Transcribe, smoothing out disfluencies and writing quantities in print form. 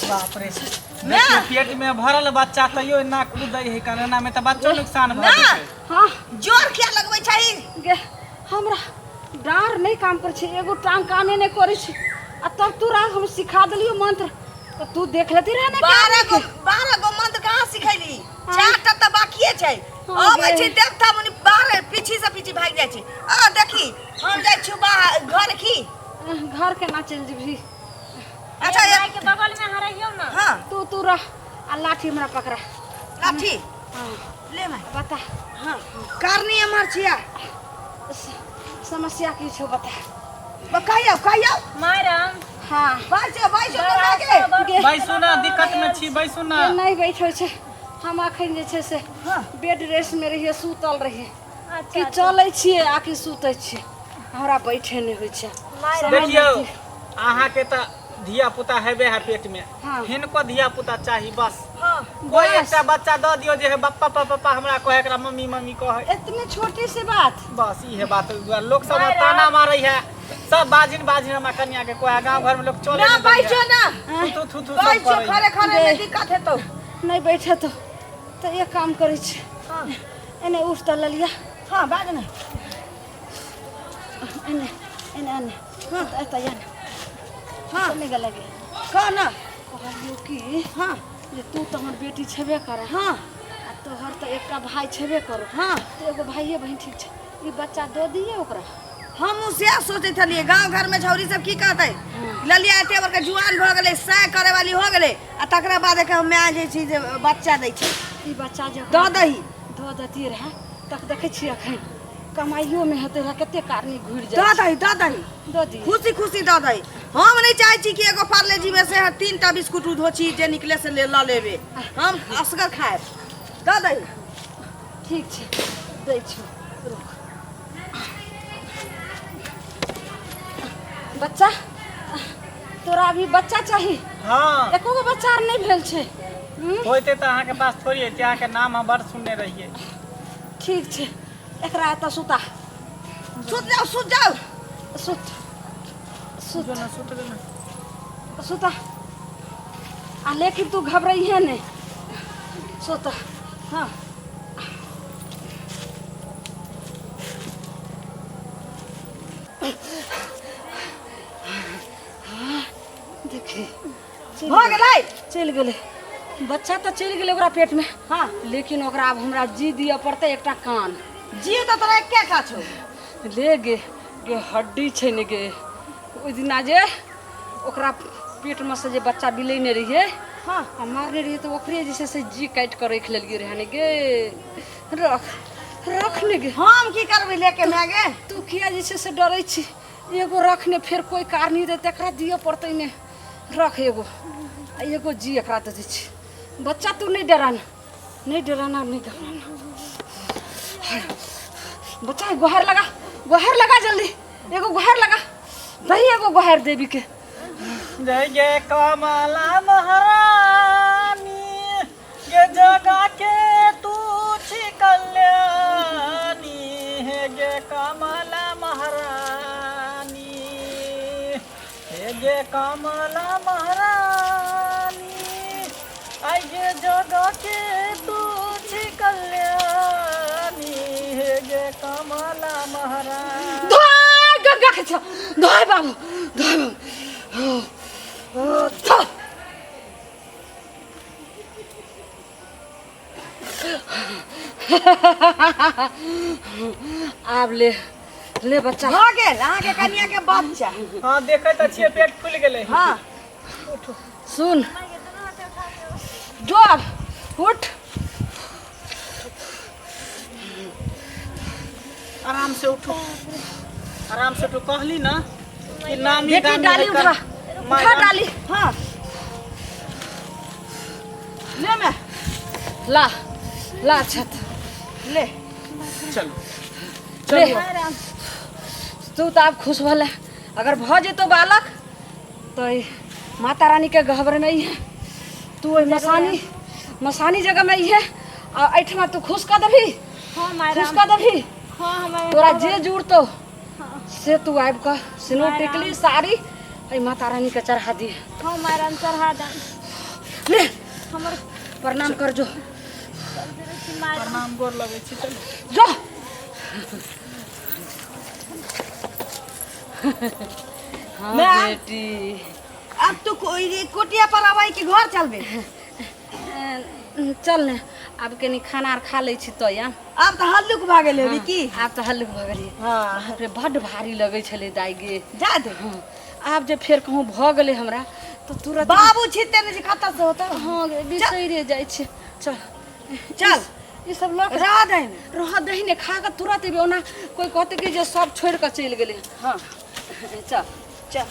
बाप रे, देखियौ पेट में भरल बच्चा तैयो एना कूदै है, कन एना में तऽ बच्चो नुकसान भऽ ना। जेतै। हाँ। जोर किया लगबै छही? गे, हमरा डाँर नहि काम करै छै, एगो टांग कामे नहि करै छै। आ तब तोरा हम सिखा देलियौ मंत्र, तऽ तू देख लेती रहे ने। 12 गो, 12 गो मंत्र कहाँ सिखैली? चार टा तऽ बाकिए छै। हाँ। अबै गे। छै देवता मुनि बाहर, पीछी से पीछी भागि जाइ छै। आ देखी, हम जाइ छी बाहर घर की। घर केना चलि जेबही? अच्छा। माय के बगल में अहाँ रहियौ ना। हाँ। तू तू रह आ लाठी हमरा पकड़ा। लाठी? हाँ। ले माय। बता। हाँ, कारनी अमर छिया। समस्या की छौ, बता। कहियो, कहियो। मैडम। हाँ। बाजो, बाजो तो लागे। गे। बैसू ना, दिक्कत में छी, बैसू ना। के नहि बैठै छै। हम अखन जे छै से बेड रेस्ट में रहियै, सुतल रहियै। अच्छा। कि चलै छियै आ कि सुतै छियै, हमरा बैठे नहि होइ छै। देखियौ, अहाँके तऽ धिया पुता हेबे है पेट में। हाँ। हिनको धिया पुता चाही बस। हाँ। कोई बस। एकटा बच्चा दऽ दियौ जे हे पप्पा पप्पा हमरा कहे, एकरा मम्मी मम्मी कहे। इतने छोटी सी बात? बस इहे बात दुआरे लोक सब ताना मारै है, सब बाजिन बाजिन हमरा कनिया के कहे, गांव घर में लोग चले ना। नहि दैए। बैठो ना। थू थू थू थू सब बैठो। करै है। खरे खरे में दिक्कत हेतौ। नहि बैठे तऽ एक काम करै छी। हाँ। एने उठ तऽ ललिया। हाँ, बाज ना। एने एने एने। हाँ, एतऽ या ने। हाँ। नहि गेलै। कह ना। कहलियौ कि हाँ। जे तू तऽ हमर बेटी छेबे करे। हाँ। आ तोहर तऽ एकटा भाय छेबे करो। हाँ। तऽ एगो भाइये बहिन ठीक छै, ई बच्चा दऽ दियै ओकरा। हमहूँ सएह सोचैत छलियै, गाँव घरमे छौरी सब की कहतै, ललिया एते बड़का जुआन भऽ गेलै, सएह करे वाली हो गेलै, आ तकरा बाद एकर माय जे छै जे बच्चा दै छै। ई बच्चा जे दऽ दही। दऽ देतियै रहए तक देखै छियै अखन कमाइयोमे हेतै रहए, कते कारनी घुरि दऽ जाइ। दही, दऽ दही। दऽ दियै। खुशी खुशी दऽ दही। हम नहि चाहै छी कि एगो पार्ले जी में से तीन टा बिस्कुट उधो छी जे निकले से ले लऽ लेबे, हम असगर खायब। दऽ दही। ठीक छै, दै छियौ, रुक। बच्चा तोरा अभी बच्चा चाही? हाँ। एको गो बच्चा आर नहि भेल छै, हम्म? होइते तऽ अहाँके पास थोड़ी हेतै, अहाँके नाम हम बड़ सुनने रहियै। ठीक छै, एकरा एतऽ सुता। सुत जाउ, सुत जाउ। सुत, सुत। जो ना, सुत ना। सुता आ लेकिन तू घबराइहे नहि, सुत। हाँ। देखी, चलि भऽ गेलै। चलि गेलै बच्चा तऽ चलि गेलै ओकरा पेटमे। हाँ। लेकिन ओकरा आब हमरा जी दिअ पड़तै एकटा कान। जी तऽ तोरा एके टा छौ। ले गे, गे हड्डी छै ने गे, ओहि दिना जे ओकरा पेटमे से जे बच्चा बिलैने रहियै हाँ। आ मारने रहियै, तऽ ओकरे जे छै से जी काटि कऽ राखि लेलियै रहए ने गे। रख, रख ने गे। हम की करबै लेके माय गे? तू किया जे छै से डरै छी? एगो रख ने, फेर कोइ कारनी दे तकरा दिअ पड़तै ने। रख एगो, आ एगो जी एकरा दऽ दै छी। बच्चा, तू नहि डराना, नहीं डराना, नहीं घबराना। बच्चा, गुहार लगा, गुहार लगा जल्दी, एगो गुहार लगा दही, एगो गुहार देवी के। जय गे कमला महारानी गे, जगा के तू छी कल्याणी, हे गे कमला महारानी, हे गे कमला महारानी, आई गे जगा के तू छी कल्याणी, हे गे कमला महारानी। धोय गंगा के छौ, धोय बाबू, धोय बाबू, धो। आब ले ले बच्चा। भऽ गेल अहाँके कनिया के बच्चा। हाँ, देखै तऽ छियै, पेट फुलि गेलै। हाँ। सुन, जो आब उठ। आराम से उठो, आराम से उठो। कहली ना कि नामी बेटी गामी डाली है। उठा। उठा डाली। हाँ, ले मैं। ला, ला छत। ले। चलो। ले। चलो। तू तऽ आब खुश भले। अगर भऽ जेतौ बालक तऽ ई माता रानी के गहबर में है, तू ओहि मसानी मसानी जगह में है, आ एहिठमा तू खुश कऽ देबही। हाँ माय। खुश कऽ देबही। हाँ, हमारे तोरा जे जुड़तौ से तू आबि कऽ सिनूर, टिकली, साड़ी एहि माता रानी के चढ़ा दिहे। हाँ मायराम, चढ़ा दम। ले हमर प्रणाम कर जो। प्रणाम, गोर लगै छी, चलू। जो। हाँ मैं- बेटी। अब तू कोटिया पर अबै कि घर चलबे? चल ने, आब कनी खाना आर खा लै छी तो या। आब तऽ हल्लुक भऽ गेल हेबी की? आब तऽ हल्लुक भऽ गेलियै। हाँ। रे, बड्ड भारी लगै छलै दाइ गे। जा दे। हाँ, आब जे फेर कहूँ भऽ गेलै हमरा तऽ तुरंत बाबू छिते ने जे कतऽ से होतै। हाँ गे, बिसैरे जाइ छै। चल। चल। ई सब लऽ कऽ रह दे ने। रह दही ने, खा कऽ तुरंत एबै। ओना कोइ कहतै कि जे सब छोड़ि कऽ चलि गेलै। हाँ। चल। चल।